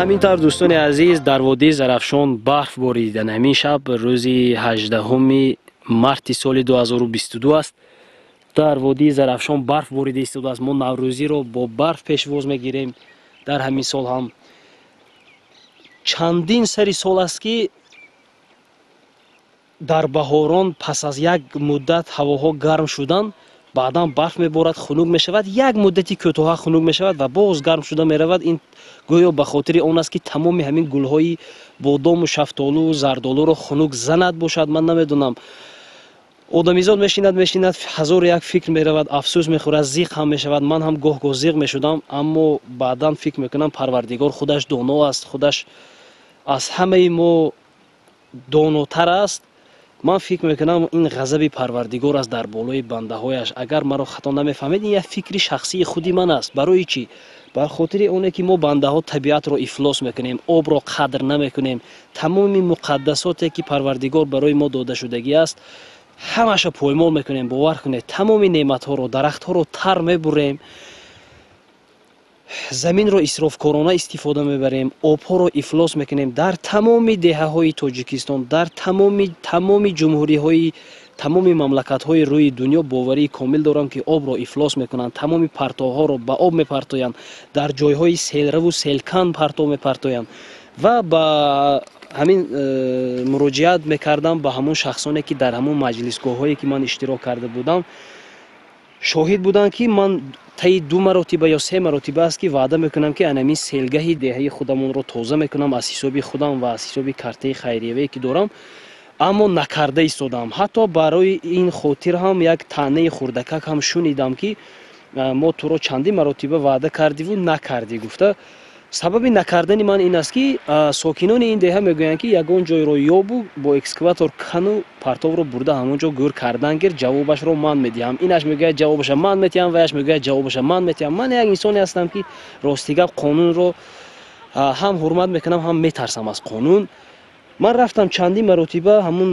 Ҳамин тавр, дӯстони азиз, дар водии Зарафшон барф борид. Ҳамин шаб, рӯзи 18 марти соли 2022 аст, дар водии Зарафшон барф борида истодааст. Мо Наврӯзиро бо барф пешвоз мегирем. Дар ҳамин сол ҳам чандин сари сол аст, ки дар баҳорон пас аз як муддат ҳавоҳо гарм шудан, баъдан барф меборад, хунук мешавад, як муддати кӯтоҳа хунук мешавад ва боз гарм шуда меравад. Ин гӯё ба хотири он аст, ки тамоми ҳамин гулҳои бодому, шафтолу, зардолуро хунук занад бошад, ман намедонам. Одамизод мешинад, мешинад, ҳазору як фикр меравад, афсӯс мехӯрад, зиқ ҳам мешавад. Ман ҳам гоҳ гоҳ зиқ мешудам, аммо баъдан фикр мекунам, Парвардигор худаш доно аст, худаш аз ҳамаи мо донотар аст. Ман фикр мекунам, ин ғазаби Парвардигор аст дар болои бандаҳояш. Агар маро хато намефаҳмед, ин як фикри шахсии худи ман аст. Барои чӣ? Бар хотири оне ки мо, бандаҳо, табиатро ифлос мекунем, обро қадр намекунем, тамоми муқаддасоте ки Парвардигор барои мо додашудагӣ аст, ҳамаша поймол мекунем. Бовар кунед, тамоми неъматҳоро, дарахтҳоро тар мебурем, заминро исрофкорона истифода мебарем, обҳоро ифлос мекунем. Дар тамоми деҳаҳои Тоҷикистон, дар тамоми ҷумҳуриҳои, тамоми мамлакатҳои рӯи дунё, боварии комил дорам, ки обро ифлос мекунанд, тамоми партовҳоро ба об мепартоянд, дар ҷойҳои селраву селкан партов мепартоянд. Ва ба ҳамин муроҷиат мекардам ба ҳамон шахсоне, ки дар ҳамон маҷлисгоҳҳое, ки ман иштирок карда будам, шоҳид буданд, ки ман таи ду маротиба ё се маротиба аст, ки ваъда мекунам, ки анамин селгаҳи деҳаи худамонро тоза мекунам аз ҳисоби худам ва аз ҳисоби картаи хайрияве, ки дорам, аммо накарда истодам. Ҳатто барои ин хотир ҳам як таънаи хурдакак ҳам шунидам, ки мо туро чандин маротиба ваъда кардиву накардӣ гуфта. Сабаби накардани ман ин аст, ки сокинони ин деҳа мегӯянд, ки ягон ҷойро ёбу бо экскаватор кану партовро бурда ҳамон ҷо гӯр кардан гир, ҷавобашро ман медиҳам. Инаш мегӯяд, ҷавобаша ман метиҳам, ваяш мегӯяд, ҷавобаша ман метиҳам. Ман як инсоне ҳастам, ки рости гап, қонунро ҳам ҳурмат мекунам, ҳам метарсам аз қонун. Ман рафтам чандин маротиба ҳамун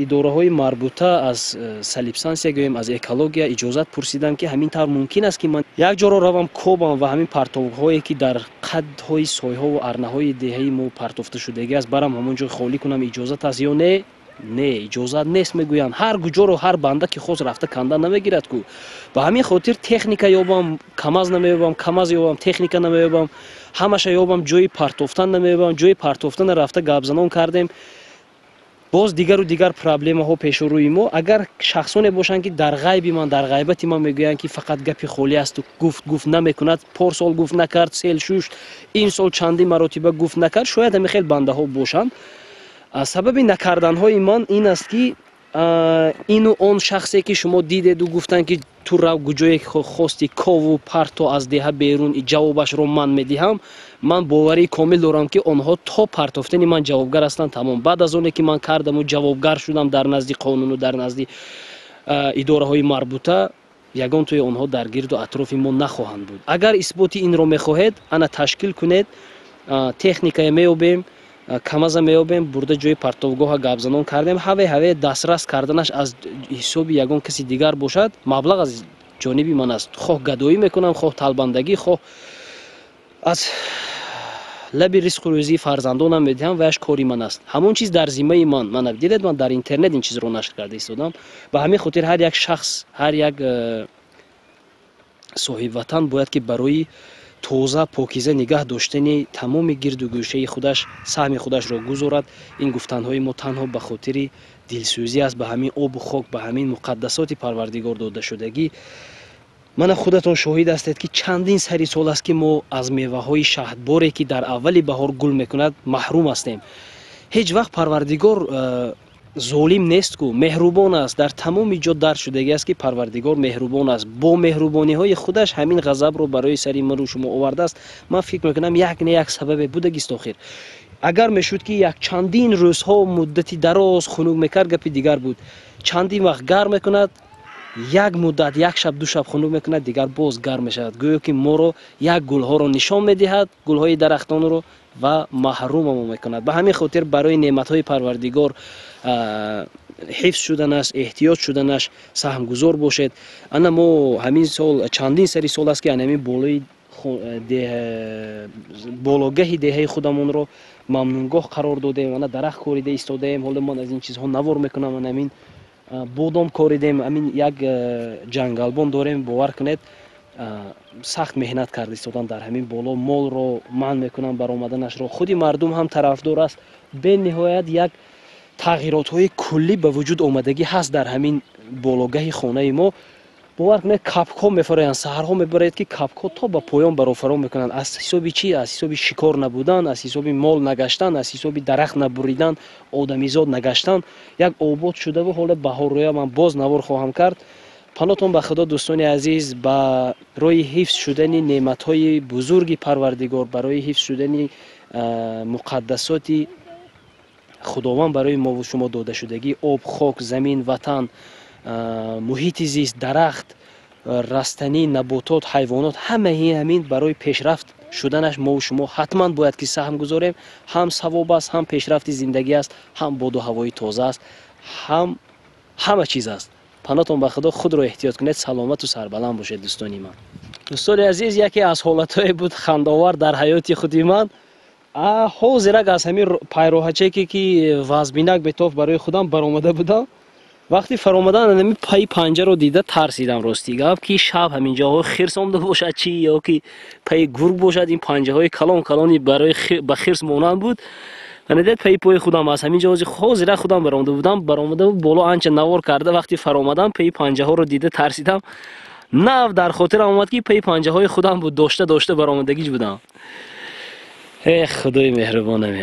идораҳои марбута, аз санэпидстансия гӯем, аз экология иҷозат пурсидам, ки ҳамин тавр мумкин аст, ки ман як ҷоро равам кобам ва ҳамин партовҳое, ки дар қадҳои сойҳову арнаҳои деҳаи мо партофта шудагӣ аст, барам ҳамон ҷо холӣ кунам, иҷозат аст ё не? Не, иҷозат нест, мегӯянд. Ҳар куҷоро ҳар банда ки хост, рафта канда намегирад ку. Ба ҳамин хотир техника ёбам, КамАЗ намеёбам, КамАЗ ёбам, техника намеёбам, ҳамаша ёбам, ҷои партофтан намеёбам. Ҷои партофтана рафта гапзанон кардем, боз дигару дигар проблемаҳо пешу рӯи мо. Агар шахсоне бошанд, ки дар ғайби ман, дар ғайбати ман мегӯянд, ки фақат гапи холӣ асту гуфт, гуфт намекунад, порсол гуфт, накард, сел шушт, ин сол чандин маротиба гуфт, накард, шояд ҳамин хел бандаҳо бошанд. Сабаби накарданҳои ман ин аст, ки ину он шахсе, ки шумо дидеду гуфтанд, ки ту рав, куҷое хости кову парто аз деҳа берун, ҷавобашро ман медиҳам, ман боварии комил дорам, ки онҳо то партофтани ман ҷавобгар ҳастанд, тамом. Баъд аз оне ки ман кардаму ҷавобгар шудам дар назди қонуну дар назди идораҳои марбута, ягон тои онҳо дар гирду атрофи мо нахоҳанд буд. Агар исботи инро мехоҳед, ана ташкил кунед, техникае меёбем, КамАЗа меёбем, бурда ҷои партовгоҳа гапзанон кардем, ҳаве ҳаве дастрас карданаш аз ҳисоби ягон каси дигар бошад, маблағ аз ҷониби ман аст. Хоҳ гадоӣ мекунам, хоҳ талбандагӣ, хоҳ аз лаби ризқу рӯзии фарзандонам медиҳам, ваяш кори ман аст. Ҳамон чиз дар зиммаи ман. Мана дидед, ман дар интернет ин чизро нашр карда истодам. Ба ҳамин хотир ҳар як шахс, ҳар як соҳибватан бояд, ки барои тоза, покиза нигаҳ доштани тамоми гирду гӯшаи худаш саҳми худашро гузорад. Ин гуфтанҳои мо танҳо ба хотири дилсӯзӣ аст ба ҳамин обу хок, ба ҳамин муқаддасоти Парвардигор додашудагӣ. Мана худатон шоҳид ҳастед, ки чандин сари сол аст, ки мо аз меваҳои шаҳдборе, ки дар аввали баҳор гул мекунад, маҳрум ҳастем. Ҳеҷ вақт Парвардигор золим нест ку, меҳрубон аст. Дар тамоми ҷо дард шудагӣ аст, ки Парвардигор меҳрубон аст. Бо меҳрубониҳои худаш ҳамин ғазабро барои сари ману шумо овардааст. Ман фикр мекунам, як не як сабабе будагист. Охир агар мешуд, ки як чандин рӯзҳо муддати дароз хунук мекард, гапи дигар буд. Чандин вақт гарм мекунад, як муддат, як шаб, ду шаб хунук мекунад, дигар боз гарм мешавад. Гӯё ки моро як гулҳоро нишон медиҳад, гулҳои дарахтонро, ва маҳрумамо мекунад. Ба ҳамин хотир барои неъматҳои Парвардигор ҳифз шуданаш, эҳтиёт шуданаш саҳмгузор бошед. Ана мо ҳамин сол, чандин сари сол аст, ки анамин болои Бологаҳи деҳаи худамонро мамнунгоҳ қарор додем. Ана дарахт корида истодаем. Ҳоло ман аз ин чизҳо навор мекунам. Ана ҳамин бодом коридем, ҳамин як ҷангалбон дорем, бовар кунед, сахт меҳнат карда истодан дар ҳамин боло. Молро манъ мекунам баромаданашро, худи мардум ҳам тарафдор аст. Бениҳоят як тағйиротҳои куллӣ ба вуҷуд омадагӣ ҳаст дар ҳамин бологаҳи хонаи мо. Бовар кунед, капкҳо мефароянд, саҳарҳо мебарояд, ки капкҳо то ба поён барофаро мекунанд. Аз ҳисоби чӣ? Аз ҳисоби шикор набудан, аз ҳисоби мол нагаштан, аз ҳисоби дарахт набуридан, одамизод нагаштан. Як обод шудаву ҳоло баҳоррӯя ман боз навор хоҳам кард. Панотон ба Худо, дӯстони азиз, барои ҳифз шудани неъматҳои бузурги Парвардигор, барои ҳифз шудани муқаддасоти Худованд барои мову шумо додашудагӣ: об, хок, замин, ватан, муҳити зист, дарахт, растанӣ, наботот, ҳайвонот, ҳамаи ҳамин барои пешрафт шуданаш мову шумо ҳатман бояд ки саҳм гузорем. Ҳам савоб аст, ҳам пешрафти зиндагӣ аст, ҳам боду ҳавои тоза аст, ҳам ҳама чиз аст. Панотон ба Худо, худро эҳтиёт кунед, саломату сарбаланд бошед, дӯстони ман. Дӯстони азиз, яке аз ҳолатҳое буд хандаовар дар ҳаёти худи ман. Ҳозирак аз ҳамин пайроҳачеке, ки вазбинак бетоф барои худам баромада будам, вақти фаромадан ҳамин пайи панҷаро дида тарсидам. Рости гап, ки шаб ҳамин ҷоҳо хирс омда бошад чи, ё ки пайи гург бошад. Ин панҷаҳои калон калони барои ба хирс монанд буд. Дед, пайи пои худам аз ҳамин ҷо ҳозира худам баромада будам, баромада боло анча навор карда, вақти фаромадам, пайи панҷаҳоро дида тарсидам. Нав дар хотирам омад, ки пайи панҷаҳои худам буд, дошта дошта баромадагиш будам. Эх, Худои меҳрубонам.